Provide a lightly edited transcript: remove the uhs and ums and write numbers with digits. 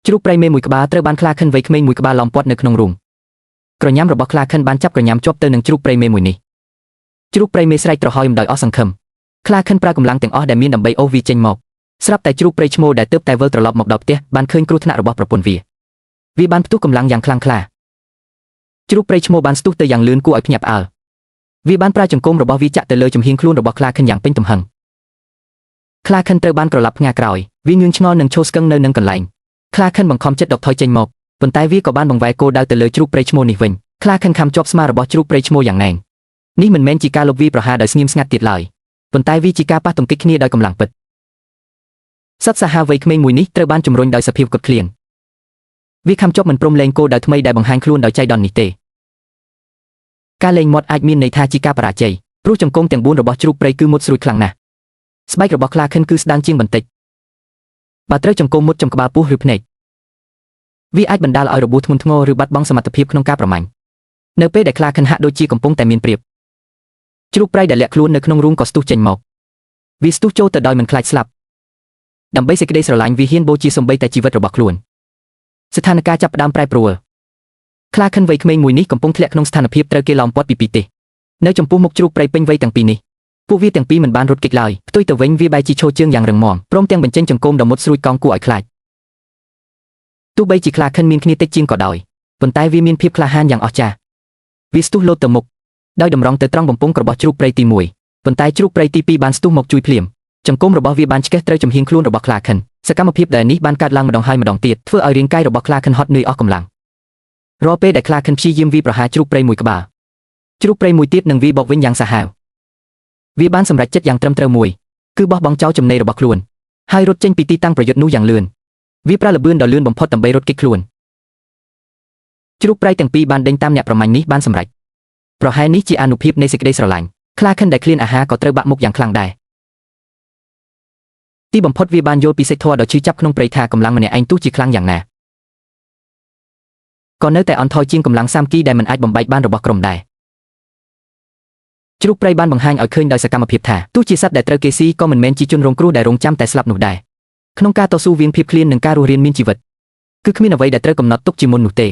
ជ្រូកព្រៃមេមួយក្បាលត្រូវបានខ្លាខិនវ័យក្មេងមួយក្បាលឡោមព័ទ្ធនៅក្នុងរូងក្រញាំរបស់ខ្លាខិនបានចាប់ក្រញាំជាប់ទៅនឹងជ្រូកព្រៃមេមួយនេះជ្រូកព្រៃមេស្រែកទ្រហោយមិនដោយអស់សង្ឃឹមខ្លាខិនប្រើកម្លាំងទាំងអស់ដែលមានដើម្បីអូសវាចេញមកស្រាប់តែជ្រូកព្រៃឈ្មោលដែលទើបតែវិលត្រឡប់មកដល់ផ្ទះបានឃើញគ្រោះថ្នាក់របស់ប្រពន្ធវាវាបានផ្ទុះកម្លាំងយ៉ាងខ្លាំងក្លាជ្រូកព្រៃឈ្មោលបានស្ទុះទៅយ៉ាងលឿនគួរឲ្យភ្ញាក់ផ្អើលវាបានប្រើចង្គមរបស់វាចាក់ទៅលើចំហៀងខ្លួនរបស់ខ្លាខិនយ៉ាងពេញទំហឹងខ្លាខិនត្រូវបានក្រឡាប់ផ្ងាក្រោយវាងឿងឆ្ងល់និងឈរស្កឹងនៅនឹងកន្លែងខ្លាខិនបង្ខំចិត្តដកថយចេញមកប៉ុន្តែវាក៏បានបង្វែរគោលដៅទៅលើជ្រូកព្រៃឈ្មោលនេះវិញខ្លាខិនខំជាប់ស្មារបស់ជ្រូកព្រៃឈ្មោលយ៉ាងណែននេះមិនមែនជាការលបវាប្រហារដោយស្ងៀមស្ងាត់ទៀតឡើយប៉ុន្តែវាជាការប៉ះទង្គិចគ្នាដោយកម្លាំងពិតសត្វសាហាវវ័យក្មេងមួយនេះត្រូវបានជំរុញដោយសភាពកត់ឃ្លានវាខំជាប់មិនព្រមលែងគោលដៅថ្មីដែលបង្ហាញខ្លួនដោយចៃដន្យនេះទេការលែងមាត់អាចមានន័យថាជាការបរាជ័យព្រោះចង្គង់ទាំង4របស់ជ្រូកព្រៃគឺមុតស្រួចខ្លាំងណាស់ស្បែករបស់ខ្លាខិនគឺស្ដើងជាងបន្តិចបើត្រូវចង្គង់មុតចំក្បាលពោះឬភ្នែកវាអាចបណ្ដាលឲ្យរបួសធ្ងន់ធ្ងរឬបាត់បង់សមត្ថភាពក្នុងការប្រមាញ់នៅពេលដែលខ្លាខិនហាក់ដូចជាកំពុងតែមានព្រៀបជ្រូកព្រៃដែលលាក់ខ្លួននៅក្នុងរូងក៏ស្ទុះចេញមកវាស្ទុះចូលទៅដោយមិនខ្លាចស្លាប់ដើម្បីសេចក្តីស្រឡាញ់វាហ៊ានបូជាសំបីតែជីវិតរបស់ខ្លួនស្ថានភាពចាប់ផ្ដើមប្រែប្រួលខ្លាខិនវ័យក្មេងមួយនេះកំពុងធ្លាក់ក្នុងស្ថានភាពត្រូវគេឡោមព័ទ្ធពីពីរទិសនៅចំពោះមុខជ្រូកព្រៃពេញវ័យទាំងពីរនេះពួកវាទាំងពីរមិនបានរត់គេចឡើយផ្ទុយទៅវិញវាបែរជាឈរជើងយ៉ាងរឹងមាំព្រមទាំងបញ្ចេញចង្គមដ៏មុតស្រួចកោងគួរឲ្យខ្លាចទោះបីជាខ្លាខិនមានគ្នាតិចជាងក៏ដោយប៉ុន្តែវាមានភាពក្លាហានយ៉ាងអស្ចារ្យវាស្ទុះលោតទៅមុខដោយតម្រង់ទៅត្រង់បំពង់របស់ជ្រូកព្រៃទី1ប៉ុន្តែជ្រូកព្រៃទី2បានស្ទុះមកជួយភ្លាមចង្គមរបស់វាបានឆ្កេះត្រូវចំហៀងខ្លួនរបស់ខ្លាខិនសកម្មភាពដែលនេះបានកើតឡើងម្ដងហើយម្ដងទៀតធ្វើឲ្យរាងកាយរបស់ខ្លាខិនហត់នឿយអស់កម្លាំងរាល់ពេលដែលខ្លាខិនព្យាយាមវាយប្រហារជ្រូកព្រៃមួយក្បាលជ្រូកព្រៃមួយទៀតនឹងវាយបកវិញយ៉ាងសាហាវវាបានសម្រេចចិត្តយ៉ាងត្រឹមត្រូវមួយគឺបោះបង់ចោលចំណីរបស់ខ្លួនហើយរត់ចេញពីទីតាំងប្រយុទ្ធនោះយ៉ាងលឿនវាប្រើល្បឿនដ៏លឿនបំផុតដើម្បីរត់គេចខ្លួនជ្រូកព្រៃទាំងពីរបានដេញតាមអ្នកប្រមាញ់នេះបានសម្រេចប្រហែលនេះជាអានុភាពនៃសេចក្តីស្រឡាញ់ខ្លាខិនដែលឃ្លានអាហារក៏ត្រូវបាក់មុខយ៉ាងខ្លាំងដែរទីបំផុតវាបានយល់ពីសេចធម៌ដ៏ឈឺចាប់ក្នុងព្រៃថាកម្លាំងម្នាក់ឯងទោះជាខ្លាំងយ៉ាងណាក៏នៅតែអន់ថយជាងកម្លាំងសាមគ្គីដែលមិនអាចបំបែកបានរបស់ក្រុមដែរជ្រូកព្រៃបានបង្ហាញឲ្យឃើញដោយសកម្មភាពថាទោះជាសត្វដែលត្រូវគេស៊ីក៏មិនមែនជាជនរងគ្រោះដែលរងចាំតែស្លាប់នោះដែរក្នុងការតស៊ូវៀងភាពឃ្លាននិងការរស់រានមានជីវិតគឺគ្មានអ្វីដែលត្រូវកំណត់ទុកជាមុននោះទេ។